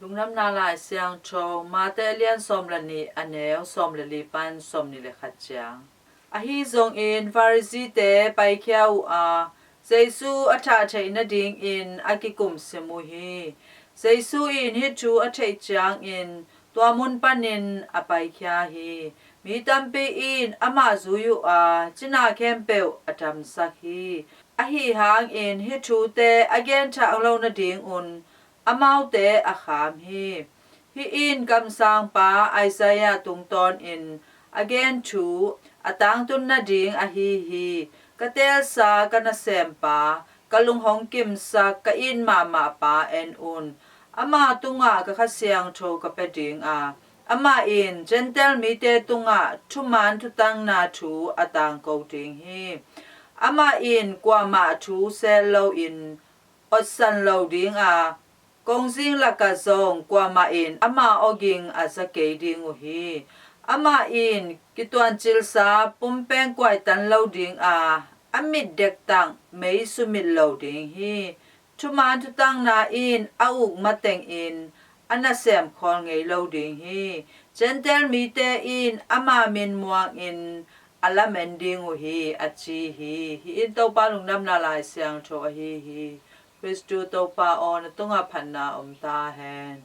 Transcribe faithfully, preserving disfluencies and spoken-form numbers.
Lungdamna Lai Siangtho, Mate a lian sawm le nih, a neu sawm le li pan sawm nih le khat ciang. Ahi zongin Pharisee-te paikhia uh a, Jesu a thah theih nadingin a kikumsim uh hi. Jesu in hih thu a theih ciangin tua mun panin a paikhia hi. Mi tampi in amah zui uh a, cina khempeuh a damsak hi. Ahi hangin hih thute a genthak lo nadingun amaute a kham hi. Hih in kamsangpa Isaiah tungtawnin a gen thu a tangtun nading ahi hi. Ka teelsa ka nasempa, ka lung hong kimsak, ka it mahmah pa en un. Ama tungah ka Kha Siangtho ka pia ding a, amah in Gentile mite tungah thuman thutakna thu a tangko ding hi. Amah in kuamah thu sel loin otsan lo ding a, kongzing lakah zong kuamah in ama awging a za kei ding uh hi. Amah in kituancilsa pumpeng kuaihtan lo ding a, a mit dektak mei sumit lo ding hi. Thuman thutakna in a uk matengin a nasem khawl ngei lo ding hi. Gentile mite in ama min muangin a lamen ding uh hi, a ci hi. Hih in Topa Lungdamna Lai Siangtho ahi hi. Khristu Topa aw, na tungah phatna om ta hen.